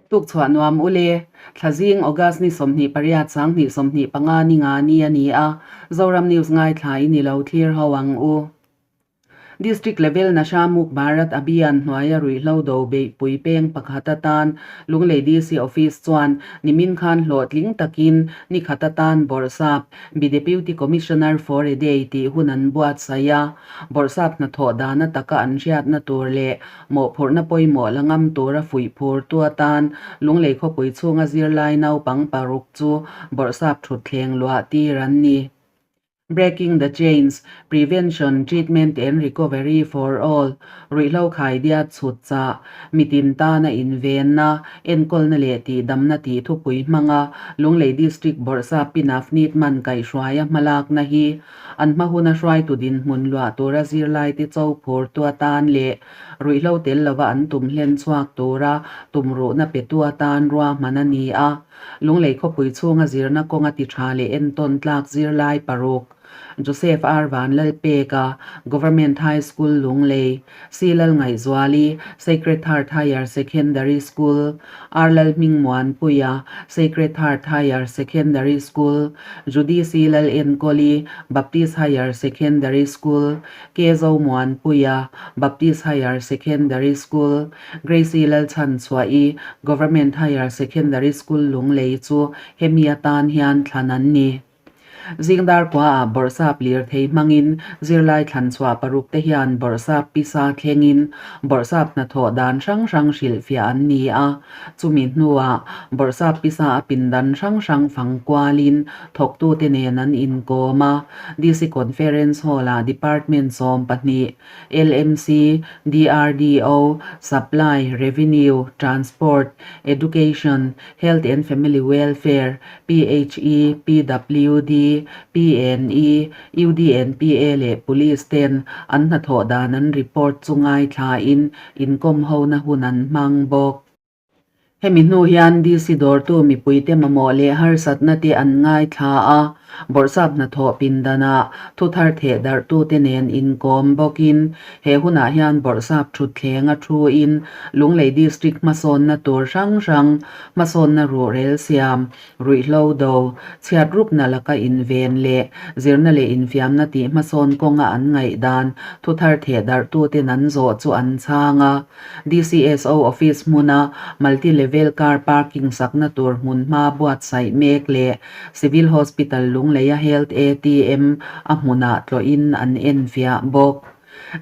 Tukchhuah nuam ule, Thlazing August ni 28 2025 ni nga ni a ni a, Zoram News ngaithla in i lo thlir ho ang u. District level Nasha Muk Bharat Abhiyan hnuaia ruihhlo do beihpui peng pakhat atan Lunglei DC Office chuan nimin khan hlawhtling takin ni khat atan Bawrhsap Be Deputy Commissioner for a Day tih hun an buatsaih a, Bawrhsap hnathawh dana taka an hriatna tur leh mawhphurhna pawimawh la ngam tura fuih phurtu atan Lunglei khawpui chhunga zirlai naupang paruk chu Bawrhsap thutthleng luah tir an ni. Breaking the Chains, Prevention, Treatment and Recovery for All, Ruihhlo khaidiat chhut chah, mitin tana invenna, enkawlna leh tihdamna tih thupui hmanga Lunglei District Bawrhsap Pi Navneet Man kaihhruaia hmalakna hi an hma huna hruaitu dinhmun luah tura zirlaite cho phurtu atan leh ruihhlo tel lova an tum hlen chhuak tura tumruhna petu atan ruahman a ni a. Lunglei khawpui chhunga zirna kawnga ti tha leh entawn tlak zirlai paruk, Joseph R. Vanlalpeka, Government High School Lunglei, C. Lalngaihzuali, Sacred Heart Higher Secondary School, R. Lalhmingmuanpuia, Sacred Heart Higher Secondary School, Judy C. Lalenkawli, Baptist Higher Secondary School, K. Zomuanpuia, Baptist Higher Secondary School, Gracie Lalchhanchhuahi, Government Higher Secondary School Lunglei chu hemi atan hian thlan an ni. Zingdar kuaah Bawrhsap lirthei hmangin zirlai thlanchhuah paruk te hian Bawrhsap pisa thlengin Bawrhsap hnathawh dan hrang hrang hrilhfiah an ni a. Chumi hnuah Bawrhsap pisa a pindan hrang hrang fang kualin thawktute nen an inkawm a. DC Conference Hall-ah Department 12, LMC, DRDO, Supply, Revenue, Transport, Education, Health and Family Welfare, PHE, PWD, PNE, UDNPA leh Police ten an hnathawh dan an report chu ngaithlain inkawm hona hun an hmang bawk. Hemi hnu hian DC dawrtu mipuite mamawh leh harsatna te an ngaithla a, Bawrhsap hnathawh pindanah thuthar theh darhtute nen inkawm bawkin he hunah hian Bawrhsap thutthleng a thuin Lunglei District hmasawnna tur hrang hrang, hmasawnna ruhrel siam, ruihhlo do, chhiatrupna laka inven leh zirna leh infiamna tih hmasawn kawnga an ngaihdan thuthar theh darhtuten an zawh chu an chhang a. DCSO office hmuna multi level car parking sakna tur hmunhma buatsaih mek leh Civil Hospital Lungleia Health ATM a hmunah tlawhin an enfiah bawk.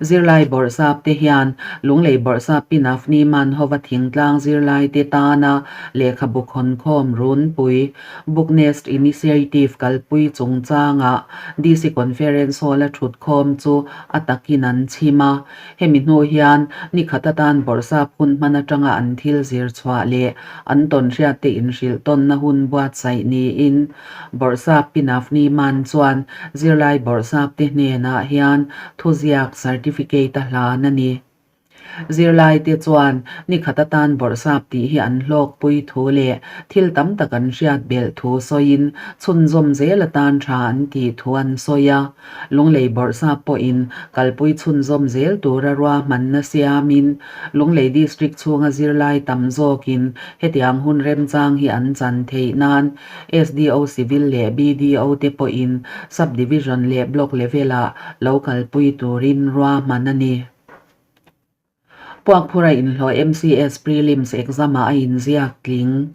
Zirlai bawrhsap te hian Lunglei bawrhsap Pi Navni Manhova thingtlang zirlaite tana lehkhabu khawnkhawm runpui Book Nest Initiative kalpui chungchangah DC Conference Hall-a thutkhawm chu a takin an chhim a. Hemi hnu hian ni khat atan bawrhsap hun hman atanga an thil zir chhuah leh an tawn hriatte inhrilh tawnna hun buatsaih niin Bawrhsap Pi Navni Mann chuan zirlai bawrhsapte hnenah hian thuziak certificate a hlan a ni. Zirlaite chuan ni khat atan bawrhsap tih hi an hlawkpui thu leh thil tam tak an hriat belh thu sawiin chhunzawm zel atan tha an tih thu an sawi a. Lunglei bawrhsap pawhin kalpui chhunzawm zel tura ruahmanna siamin Lunglei District chhunga zirlai tam zawkin hetiang hun remchang hi an chan theih nan SDO Civil leh BDO te pawhin Sub-Division leh Block level-ah lo kalpui turin ruahman a ni. Puakphura inhlawh MCS Prelims exam-ah a inziak tling.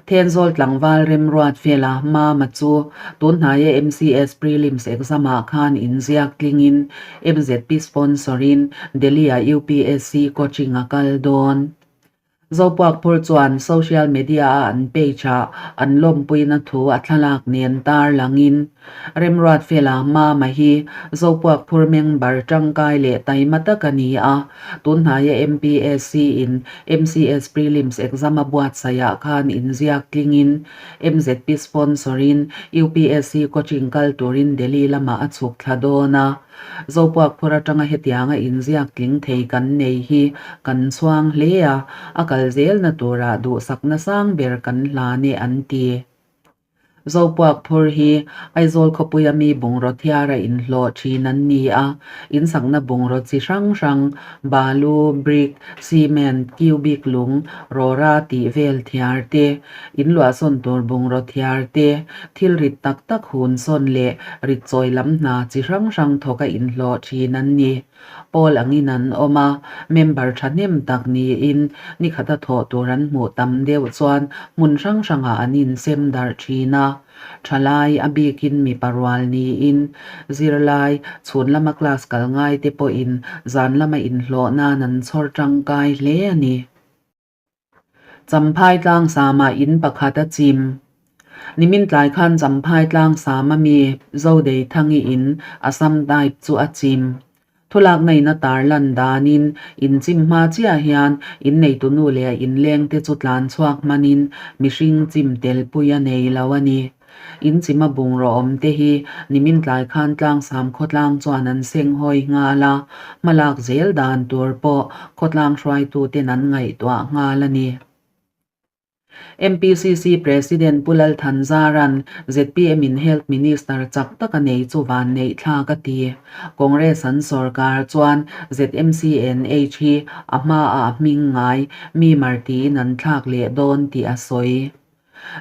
Thenzawl tlangval Remruat Fela Mama chu tunhnaia MCS Prelims exam-ah khan inziak tlingin MZP sponsor-in Delhi-ah UPSC coaching a kal dawn. Zopuakphur chuan social media-a an page-ah an lawmpuina thu a thlalak nen tar langin Remruat Fela Mama hi Zopuakphur member tangkai leh taima tak a ni a, tunhnaia MPSC-in MCS Prelims exam a buatsaihah khan inziak tlingin MZP sponsor-in UPSC coaching kal turin Delhi lamah a chhuk thla dawn a. Zopuakphur atanga hetianga inziak tling thei kan nei hi kan chhuang hle a, a kal zelna turah duhsakna sang ber kan hlan e an ti. Zopuak phur hi Aizawl khawpuia mi bungraw thiara inhlawh thin an ni a, insakna bungraw chi hrang hrang, balu, brick, cement, cubic lung, rawra tih vel thiar te, inluahsawn tur bungraw thiar te, thil rit tak tak hunsawn leh rit chawi lam hna chi hrang hrang thawka inhlawh thin an ni. Pawl angin an awm a, member thahnem tak niin nikhata thawh tur an hmuh tam deuh chuan hmun hrang hrangah an insem darh thin a. Thalai, a bikin mipa rual niin zirlai, chhun lama class kal ngai te pawhin zan lama inhlawh nan an chhawr tangkai hle a ni. Champhai tlangsama in pakhat a chim. Nimin tlai khan Champhai tlangsama mi Zodei Thangi in Assam type chu a chim. Thulakna in a tarlan danin in chim hma chiah hian inneitu nu leh a inlengte chu tlan chhuak hmanin mihring chim telpui a nei lo a ni. In chima bungraw awm te hi nimin tlai khan tlangsam khawtlang chuan an seng hawi nghal a, hmalak zel dan tur pawh khawtlang hruaituten an ngaihtuah nghal a ni. MPCC President Pu Lal Thanzaran zpm in Health Minister chak tak a nei chu van neih thlak a ti. Congress an sorkar chuan ZMCNH hi a hmaah a hming ngai mi mar tiin an thlak leh dawn tih a sawi.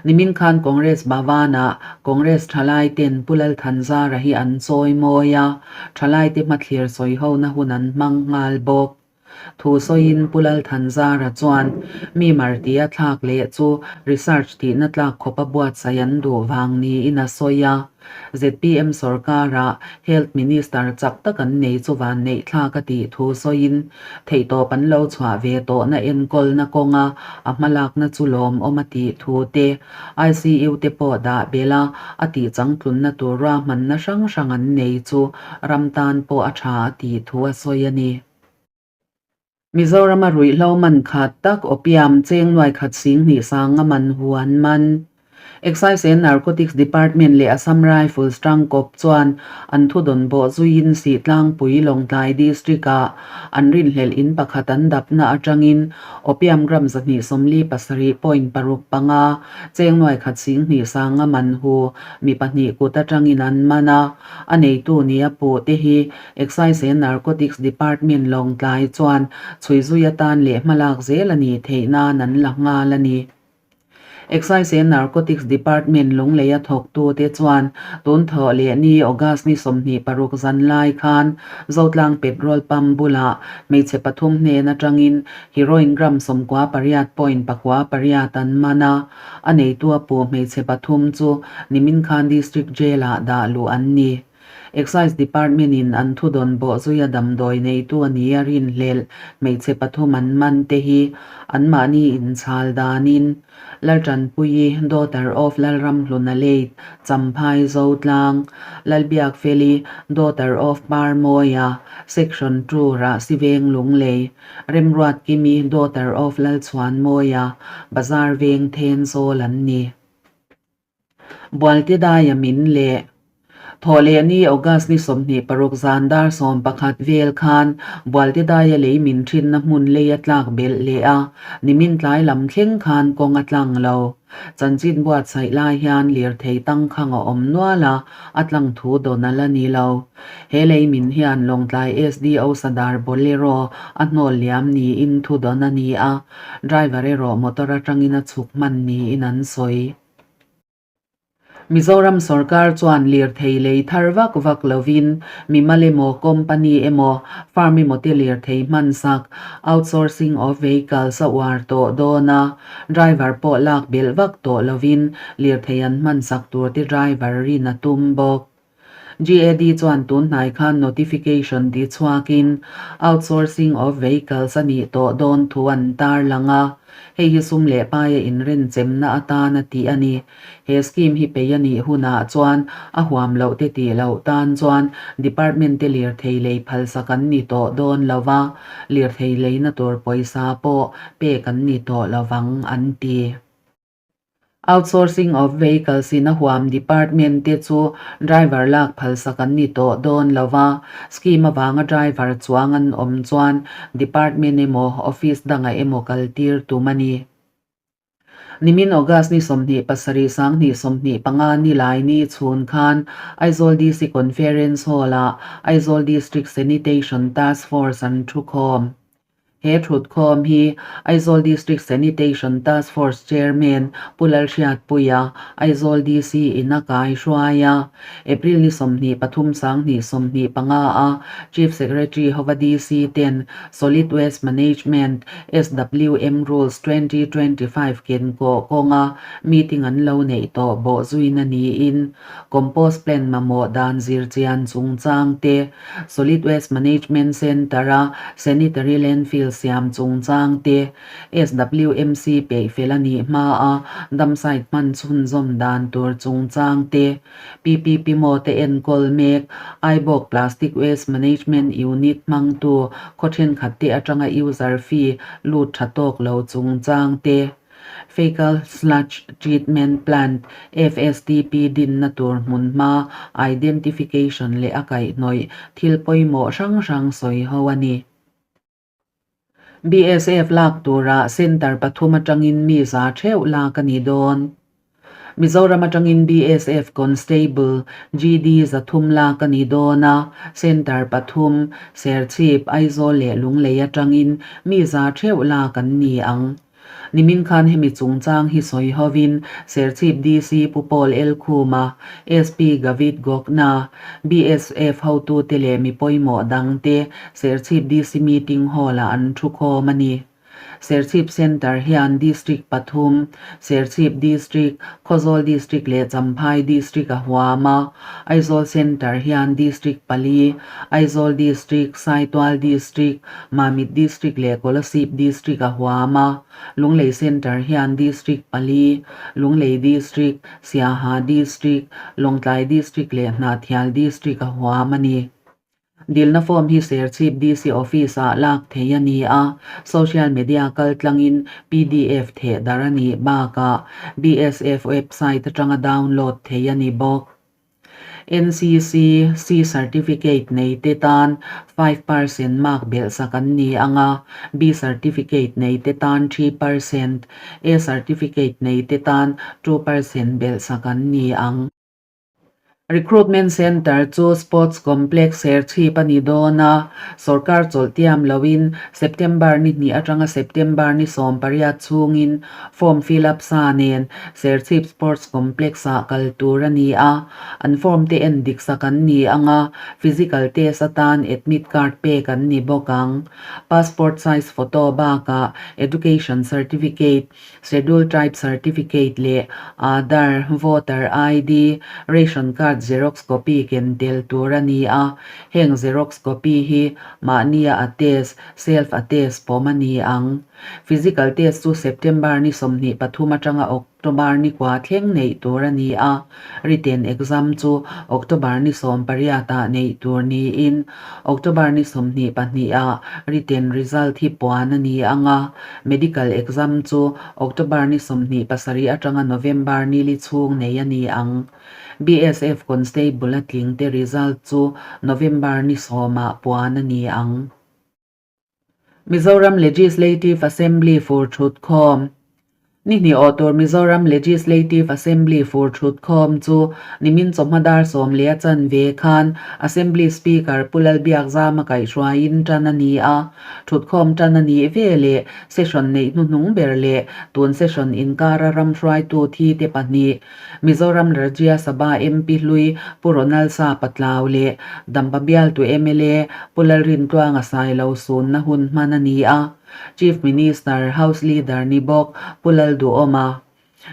Nimin khan Congress Bhavan-ah Congress thalaiten Pu Lal Thanzara hi an chawi mawi a, thalaite hmathlir sawihona hun an hmang nghal bawk. Thu sawiin Pu Lal Thanzara chuan mi martia thlak leh chu research tihna tlak khawpa buatsaih an duh vang niin a sawi a. Zpm sorkara Health Minister chak tak an nei chu vanneih thlak a tih thu sawiin, theihtawp an lo chhuah ve tawhna enkawlna kawnga a hmalakna chu lawmawm a tih thu te, ICU te pawh dah belh a, a tih changtlunna tur ruahmanna hrang hrang an nei chu ram tan pawh a tha a tih thu a sawi a ni. Mizorama ruihhlo man khat tak opium cheng nuai khat sing hnih sanga man hu an man. Excise and Narcotics Department leh Assam Rifles tangkawp chuan an thudawn bawh zuiin Sihtlangpui Lawngtlai District-ah an rinhlelh in pakhat an dapna atangin opium gram 247.65 cheng nuai khat sing hnih sanga man hu mi pahnih kut atangin an man a, a neitu nia puh te hi Excise and Narcotics Department Lawngtlai chuan chhui zui atan leh hmalak zel a nih theih nan an la nghal a ni. Excise and Narcotics Department Lungleia thawktute chuan tun thawh leh ni August ni 26 zan lai khan Zotlang Petrol Pump bulah hmeichhe pathum hnen atangin Heroin gram 98.98 an man a, a neitu a puh hmeichhe pathum chu nimin khan District Jail-ah dah luh an ni. Excise Department in an thudawn bawhzuia damdawi neitu a ni a rinhlelh hmeichhe pathum an man te hi anmahni inchhal danin Laltanpuii, daughter of Lalramhluna late, Champhai Zotlang, Lalbiakfeli, daughter of Parmawia, Section 2, Rahsiveng Lunglei, Remruatkimi, daughter of Lalchhuanmawia, Bazar Veng Thenzawl an ni. Bualte daia min leh Thawh leh ni August ni 26 zan dar 11 vel khan Bualte daia lei min thinna hmun lei a tlak belh leh a, nimin tlai lam thleng khan kawng a tlang lo. Chanchin buatsaih lai hian lirthei tangkhang a awm nual a, a tlang thu dawn a la ni lo. He lei min hian Lawngtlai SDO Sadar Bolero a hnawl liam niin thu dawn a ni a, Driver erawh motor atangin a chhuk hman niin an sawi. Mizoram sorkar chuan lirthei lei thar vak vak lovin mimal emaw, company emaw, firm emaw te lirthei hmansak, outsourcing of vehicles, a uar tawh dawn a, driver pawh lak belh vak tawh lovin lirthei an hmansak tur te driver rin a tum bawk. GAD chuan tun hnai khan notification ti chhuakin outsourcing of vehicles a nih tawh dawn thu an tarlang a, hei hi sum leh paia inrenchemna atan a tih a ni. He scheme hi pei a nih hunah chuan a huam loh te tih loh tan chuan department te lirthei lei phalsak an ni tawh dawn lo va, lirthei leina tur pawisa pawh pek an ni tawh lo vang an ti. Outsourcing of vehicles in a huam department te chu driver lak phalsak an ni tawh dawn lo va, scheme avanga driver chuang an awm chuan department emaw office dangah emaw kal tir tum a ni. Nimin August ni 27 2025 nilai ni chhun khan Aizawl DC Conference Hall-ah Aizawl District Sanitation Task Force an thukhawm. He thutkhawm hi Aizawl District Sanitation Task Force Chairman Pu Lalhriatpuia, Aizawl DC in a kaihruai a. April ni 23 2025 a Chief Secretary hova DC ten Solid Waste Management, SWM, Rules 2025 kenkawh kawnga meeting an lo neih tawh bawh zuina niin Compost Plant mamawh dan zirchian chungchang te, Solid Waste Management Centre-a Sanitary Landfill siam chungchang te, SWMC peih fel a nih hmaa dam site hman chhunzawm dan tur chungchang te, PPP maw te enkawl mek, Aibawk Plastic Waste Management Unit hmangtu khaw thenkhat te atanga user fee lut tha tawk lo chungchang te, Fecal Sludge Treatment Plant, FSTP, dinna tur hmunhma identification leh a kaihhnawih thil pawimawh hrang hrang sawi ho a ni. BSF lak turah Centre pathum atangin mi za theuh lak a ni dawn. Mizoram atangin BSF Constable GD 300 lak a ni dawn a, Centre pathum, Serchhip, Aizawl leh Lunglei atangin mi za theuh lak an ni ang. Nimin khan hemi chungchang hi sawi hovin Serchhip DC Pu Paul Elkhuma, SP Gavit Gokna, BSF hotute leh mi pawimawh dangte Serchhip DC Meeting Hall-ah an thukhawm a ni. Serchhip Centre hian District pathum, Serchhip District, Khawzawl District leh Champhai District a huam a. Aizawl Centre hian District pali, Aizawl District, Saitual District, Mamit District leh Kolasib District a huam a, Lunglei Centre hian District pali, Lunglei District, Siaha District, Lawngtlai District leh Hnahthial District a huam a ni. Dilna form hi Serchhip DC Office-ah lak theih a ni a, social media kaltlangin pdf theh dar a nih bakah BSF website atanga download theih a ni bawk. NCC C Certificate nei te tan 5% mark belhsak an ni ang a, B Certificate nei te tan 3%, A Certificate nei te tan 2% belhsak an ni ang. Recruitment Centre chu Sports Complex Serchhip a ni dawn a, sorkar chawlh tiam loin September ni hnih atanga September ni 18 chhungin Form fill up sa nen Serchhip Sports Complex ah kal tur a ni a, an form te en dik sak an ni ang a, physical test atan admit card pek an ni bawk ang. Passport size photo bakah Education Certificate, Schedule Tribe Certificate leh Aadhaar, Voter ID, Ration Card xerox copy ken tel tur a ni a, heng xerox copy hi mahnia attest, self attest, pawm a ni ang. Physical test chu September ni 23 atanga October ni kua thleng neih tur a ni a, written exam chu October ni 18 ah neih tur niin October ni 22 ah written result hi puan a ni ang a, medical exam chu October ni 27 atanga November ni li chhung nei a ni ang. BSF Constable a tling te result chu November ni 10 ah puan a ni ang. Mizoram Legislative Assembly fur thutkhawm Ni hnih awh tur Mizoram Legislative Assembly fur thutkhawm chu nimin chawhma dar sawm leh a chanve khan Assembly Speaker Pu Lalbiakzama kaihhruaiin tan a ni a. Thutkhawm tan a nih ve leh session neih hnuhnung ber leh tun session inkara ram hruaitu thi te pahnih Mizoram Rajya Sabha MP hlui Pu Ronald Sa Patlau leh Dampa bialtu mla Pu Lalrintluanga Sailo sunna hun hman a ni a. Chief Minister, House Leader ni bawk Pu Lalduhawma,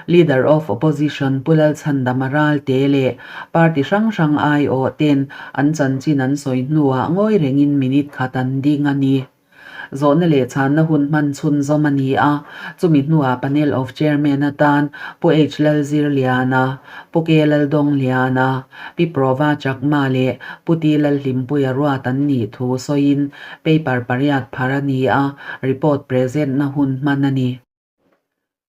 Leader of Opposition Pu Lalchhandama Ralte leh party hrang hrang aiawh ten an chanchin an sawi hnuah ngawi rengin minute khat an ding a ni. Zawhna leh chhanna hun hman chhunzawm a ni a, chumi hnuah Panel of Chairman atan Pu H Lalzirliana, Pu K Laldawngliana, Pi Prova Chakma leh Pu T Lalhlimpuia ruat an nih thu sawiin paper pariat phar a ni a, report present-na hun hman a ni.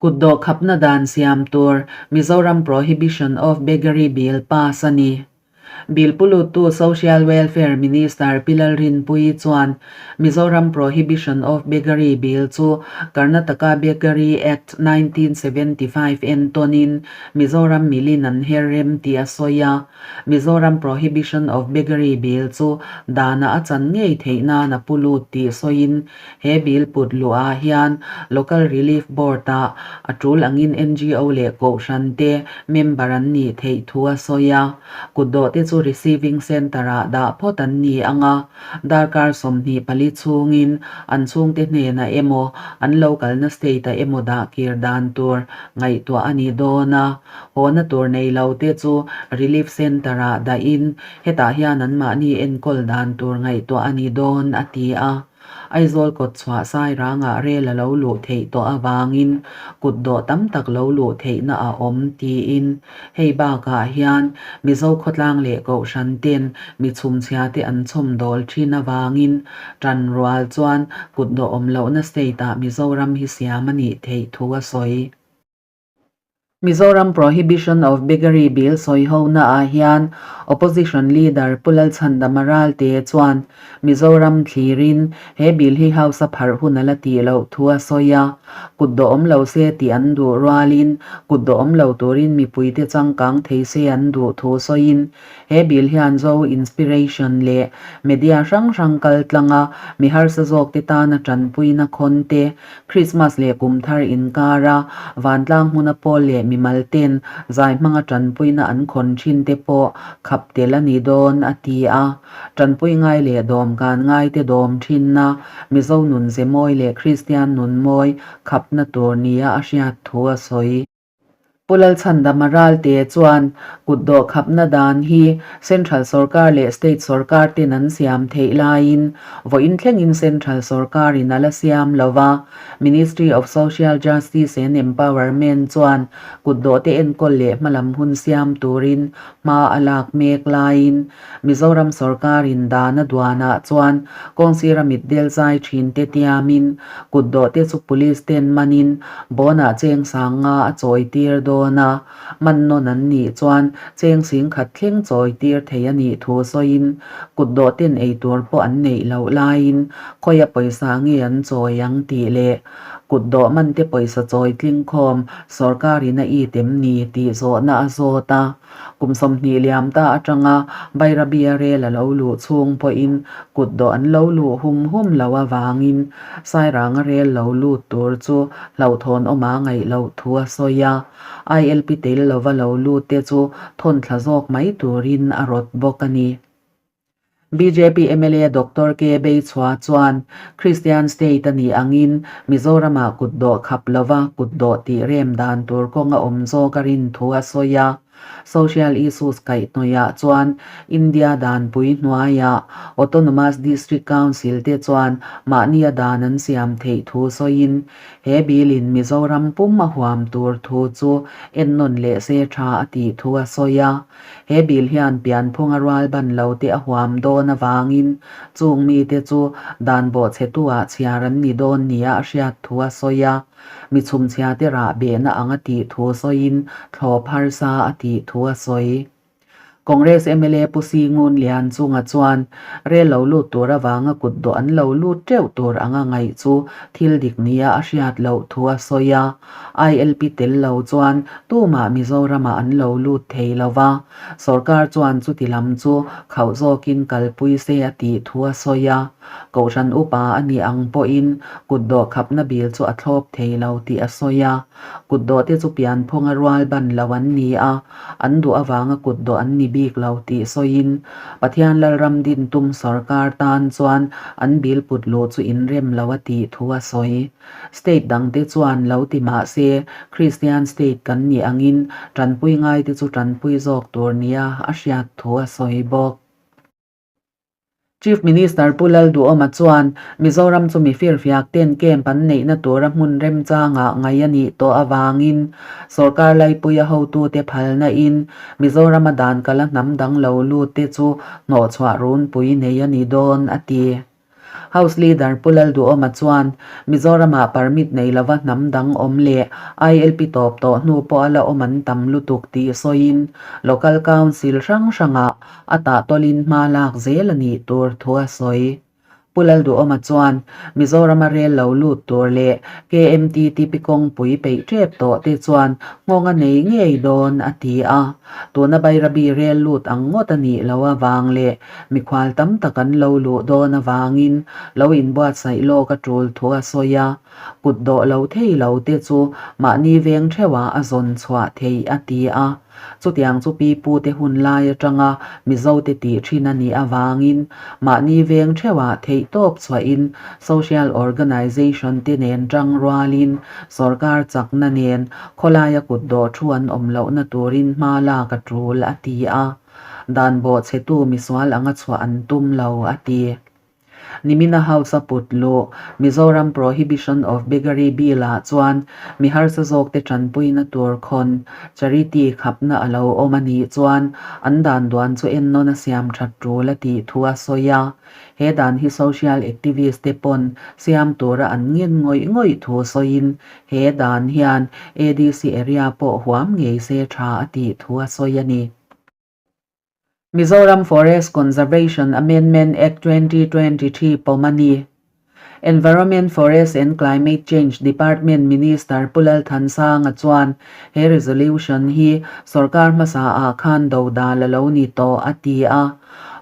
Kutdawh khapna dan siam tur Mizoram Prohibition of Beggary Bill pass a ni. Bill puluttu Social Welfare Minister Pi Lalrinpuii chuan Mizoram Prohibition of Beggary Bill chu Karnataka Beggary Act 1975 entawnin Mizoram milin an her rem tih a sawi a. Mizoram Prohibition of Beggary Bill chu dana a chan ngei theih nan a pu lut tih sawiin he bill put luhah hian Local Relief Board-ah a tul angin NGO leh Kohhran te member an nih theih thu a sawi a. Kutdawh te chu Receiving Centre-ah dah phawt an ni ang a, darkar 24 chhungin an chhungte hnenah emaw an lo kalna state-ah emaw dah kir dan tur ngaihtuah a ni dawn a. Hawna tur nei lo te chu Relief Centre-ah dahin hetah hian anmahni enkawl dan tur ngaihtuah a ni dawn, a ti a. Aizawl kawt chhuah Sairangah rel a lo luh theih tawh avangin kut dawh tam tak lo luh theihna a awm tiin hei bakah hian Mizo khawtlang leh Kohhran ten mi chhumchhia te an chhawm dawl thin avangin tan rual chuan kut dawh awm lohna state ah Mizoram hi siam a nih theih thu a sawi. Mizoram Prohibition of Beggary Bill sawihona ah hian Opposition Leader Pu Lalchhandama Ralte chuan Mizoram thlirin he bill hi House a pharh hun a la tih loh thu a sawi a, kut dawhawm lo se tih an duh rualin kut dawhawm lo turin mipuite changkang thei se an duh thu sawiin he bill hian Zo Inspiration leh media hrang hrang kal tlanga mi harsa zawkte tana tanpuina khawn te Krismas leh kum thar inkara vantlang hmuna pawl leh mimal ten zai hmanga tanpuina an khawn thin te pawh khap tel a ni dawn, a ti a. Tanpui ngai leh dawm kan ngai te dawm thinna Mizo nun ze mawi leh Kristian nun mawi khapna tur nia a hriat thu a sawi. Pu Lalchhandama Ralte chuan kut dawh khapna dan hi Central sorkar leh State sorkar ten an siam theih laiin vawiin thlengin Central sorkarin a la siam lo va, Ministry of Social Justice and Empowerment chuan kut dawhte enkawl leh hmalam hun siam turin hma a lak mek laiin Mizoram sorkarin dan a duanah chuan kawngsira mitdel zai thinte tiamin kut dawhte chu police ten manin bawnah cheng sang nga a chawi tir dawn a, man nawn an nih chuan cheng sing khat thleng chawi tir thei a nih thu sawiin kut dawhten ei tur pawh an neih loh laiin khawia pawisa nge an chawi ang tih leh kut dawh mante pawisa chawi tling khawm sorkarin a it em ni tih zawhna a zawt a. Kum 20 liam ta atanga Bairabia rel a lo luh chhung pawhin kut dawh an lo luh hum hum lo avangin Sairanga rel lo lut tur chu hlauhthawn awma ngaih loh thu a sawi a, ILP tel lova lo lut te chu thawn thla zawk mai turin a rawt bawk a ni. Bjp mla Doctor K. Beichhua chuan Kristian state a nih angin Mizoramah kut dawh khap lova kut dawh tih rem dan tur kawng a awm zawk a rin thu a sawi a. Social issues kaihhnawihah chuan India danpui hnuaiah Autonomous District Council te chuan mahnia dan an siam theih thu sawiin he bill in Mizoram pum a huam tur thu chu ennawn leh se tha a tih thu a sawi a. He bill hian pianphunga rual ban lo te a huam dawn avangin chung mite chu dan bawhchhetu-ah chhiar an ni dawn nia a hriat thu a sawi a, mi chhumchhia te rah behna ang a tih thu sawiin thlawp harsa a tih thu a sawi. Congress mla Pu Singun Lian chunga chuan rel lo lut tur avanga kut dawh an lo lut teuh tur anga ngaih chu thil dik nia a hriat loh thu a sawi a. ILP tel lo chuan tumah Mizoramah an lo lut thei lo va, sorkar chuan chuti lam chu khauh zawkin kalpui se a tih thu a sawi a. Kohhran upa a nih ang pawhin kutdawh khapna bil chu a thlawp thei lo tih a sawi a. Kutdawhte chu pianphunga rual ban lo an ni a, an duh avanga kutdawh an ni bik lo tih sawiin Pathian Lalram din tum sorkar tan chuan an bil put luh chu inrem lo a tih thu a sawi. State dangte chuan lo ti mah se, Kristian state kan nih angin tanpui ngaite chu tanpui zawk tur nia a hriat thu a sawi bawk. Chief Minister Pu Lalduhoma chuan Mizoram chu mi firfiak ten camp an neihna tura hmun remchangah ngaih a nih tawh avangin sorkar laipuia hotute phalna in Mizorama dan kala hnam dang lo lut te chu hnawhchhuah runpui nei a ni dawn, a ti. House Leader Pu Lalduhawma chuan Mizoramah permit nei lova hnam dang awm leh ILP tawp tawh hnu pawh a la awm an tam lutuk tih sawiin Local Council hrang hrangah a tahtawlin hma lak zel a nih tur thu a sawi. Pu Lalduhawma chuan Mizorama rel lo lut tur leh KMTTP kawngpui peih tep tawh te chuan nghawng a nei ngei dawn a ti a. Tuna Bairabi rel lut ang ngawt a nih loh avang leh mikhual tam tak an lo luh dawn avangin lo inbuatsaih lawk a tul thu a sawi a. Kut dawh lo thei lo te chu mahni veng theuhah a zawn chhuah theih a ti a. Chutiang chu pi pute hun lai atanga Mizote tih thin a nih avangin mahni veng theuhah theihtawp chhuahin social organization te nen tang rualin sorkar chakna nen khawlaia kutdawh thu an awm lohna turin hma lak a tul a ti a. Dan bawhchhetu misual anga chhuah an tum lo a ti. Nimina House a put luh Mizoram Prohibition of Beggary Bill-ah chuan mi harsa zawkte tanpuina tur khawn charity khapna a lo awm a nih chuan an dan duan chu ennawn a siam that tul a tih thu a sawi a. He dan hi social activist te pawn siam tura an ngen ngawih ngawih thu sawiin he dan hian ADC area pawh huam ngei se tha a tih thu a sawi a ni. Mizoram Forest Conservation Amendment Act 2023 pawm a ni. Environment, Forest and Climate Change Department Minister Pu Lalthansanga chuan he resolution hi sorkar hmasa ah khan dodal a lo ni tawh a ti a.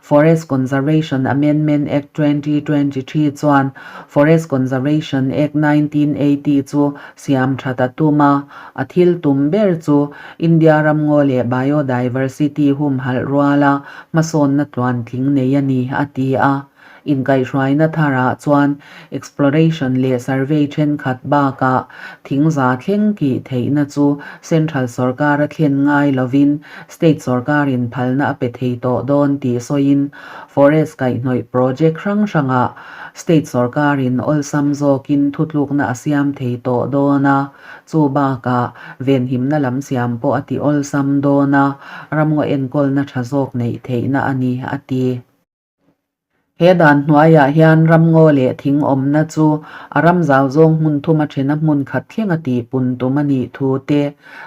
Forest Conservation Amendment Act 2023 chuan Forest Conservation Act 1980 chu siam that a tum a, a thil tum ber chu India ramngaw leh biodiversity humhalh ruala hmasawnna tluantling nei a ni, a ti a. Inkaihhruaina tharah chuan exploration leh survey thenkhat bakah thingza thleng kih theihna chu central sorkar a thlen ngai lovin state sorkarin phalna a pe thei tawh dawn tih sawiin forest kaihhnawih project hrang hrangah state sorkarin awlsam zawkin thutlukna a siam thei tawh dawn a. Chu bakah venhimna lam siam pawh a ti awlsam dawn a, ramngaw enkawlna tha zawk neih theihna a ni, a ti. He dan hnuaiah hian ramngaw leh thing awmna chu a ram zau zawng hmun thum a thena hmun khat thleng a tihpun tum a nih thu te,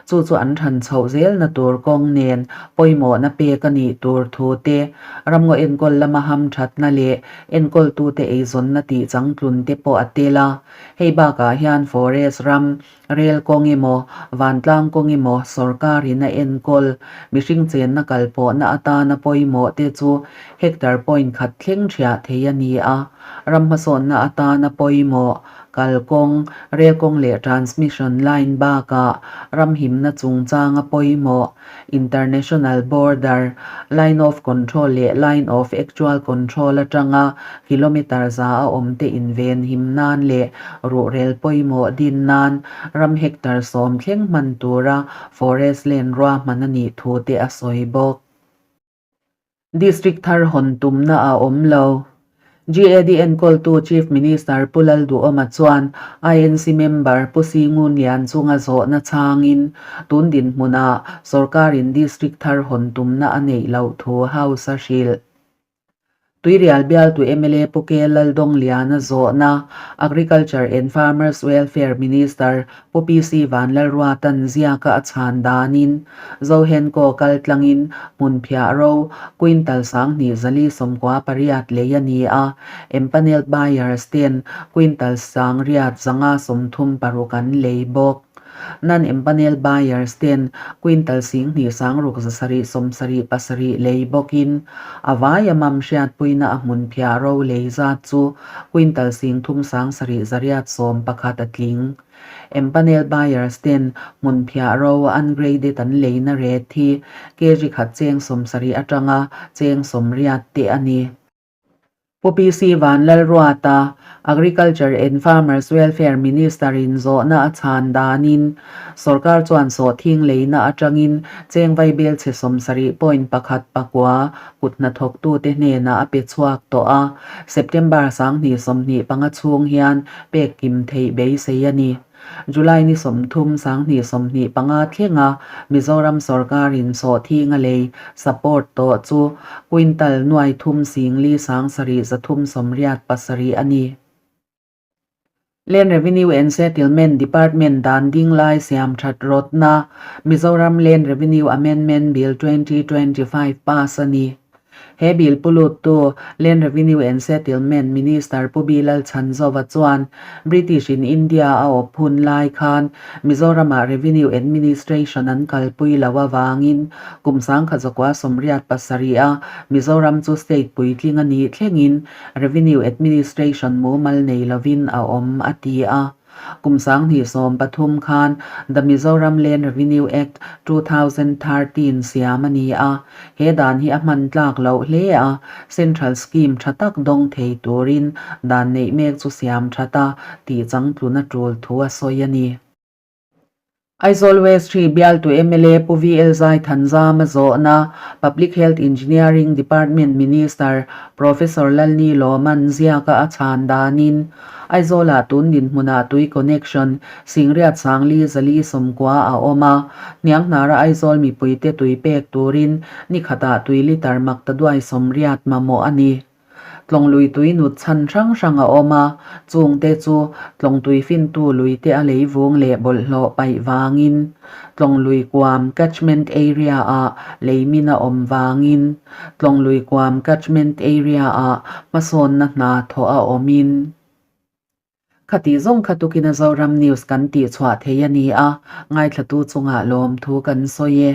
chu chu an than chhoh zelna tur kawng nen pawimawhna pek a nih tur thu te, ramngaw enkawl lama hamthatna leh enkawltute eizawnna tih changtlun te pawh a tel a. Hei bakah hian forest ram, rel kawng emaw, vantlang kawng emaw sorkarin a enkawl, mihring chenna kalpawhna atana pawimawh te chu hectare point khat thleng thiah thei a ni a. Ram hmasawnna atana pawimawh, kalkawng, rel kawng leh transmission line bakah ram himna chungchanga pawimawh, International border, Line of Control leh Line of Actual Control atanga kilometre za a awmte inven him nan leh ruhrel pawimawh din nan ram hectare 10 thleng hman tura forest land ruahman a nih thu te a sawi bawk. District thar hawn tumna a awm lo. GAD enkawltu Chief Minister Pu Lalduhawma chuan INC member Pu Singun Lian chunga zawhna chhangin tun dinhmunah sorkarin district thar hawn tumna a neih loh thu House a hrilh. Tuirial bialtu mla Pu K Laldawngliana zawhna Agriculture and Farmers Welfare Minister Pu PC Vanlalruata'n ziaka a chhan danin Zohenkaw kal tlangin hmunphiah ro quintal 2048 lei a ni a, empanelled buyers ten quintal 1536 an lei bawk. Non-empanelled buyers ten quintal 26,777 lei bawkin a vaia mam hriatpuina a hmunphiah ro lei zat chu quintal 3711 a tling. Empanel buyers ten hmunphiah ro ungraded an leina rate hi kg khat cheng 70 atanga cheng 80 te a ni. Pu PC Vanlalruata, Agriculture and Farmers Welfare Minister in zawhna a chhan danin sorkar chuan sawhthing leina atangin cheng vaibel chhe 70.1 pakua kut hnathawktute hnenah a pe chhuak tawh a, September 2025 chhung hian pek kim theih beisei a ni. July ni 30 2025 thlenga Mizoram sawrkarin sawhthinga lei support tawh chu quintal nuai thum singli 7000 387 a ni. Land Revenue and Settlement Department dan ding lai siam that rawtna Mizoram Land Revenue Amendment Bill 2025 pass a ni. He bill puluttu Land Revenue and Settlement Minister Pu Bilal Chhanzova chuan British in India a awp hun lai khan Mizoramah Revenue Administration an kalpui lo avangin kum 1987 a Mizoram chu state puitling a nih thlengin Revenue Administration mumal nei lovin a awm, a ti a. Kum 2013 khan The Mizoram Land Revenue Act, 2013 siam a ni a. He dan hi a hman tlak loh hle a, Central Scheme tha tak dawng thei turin dan neih mek chu siam that a, tih changtlun a tul thu a sawi a ni. Aizawl West Tree bialtu mla Pu VL Zaithanzama zawhna Public Health Engineering Department Minister Professor Lalni Lawman ziaka a chhan danin Aizawlah tun dinhmunah tui connection Singriat Sangli Zali 90 a awm a, hnianghnara Aizawl mipuite tui pek turin nikhatah tui litre maktaduai 80 mamawh a ni. Tlawng lui tui nut chhan hrang hrang a awm a, chungte chu tlawng tui fintu luite a lei vung leh bawlhhlawh paih vangin, tlawng lui kuam catchment area ah lei min a awm vangin, tlawng lui kuam catchment area ah hmasawnna hna thawh a awmin. Khati zawng kha tukin a Zoram News kan tihchhuah thei a ni a, ngaithlatu chungah lawmthu kan sawi e.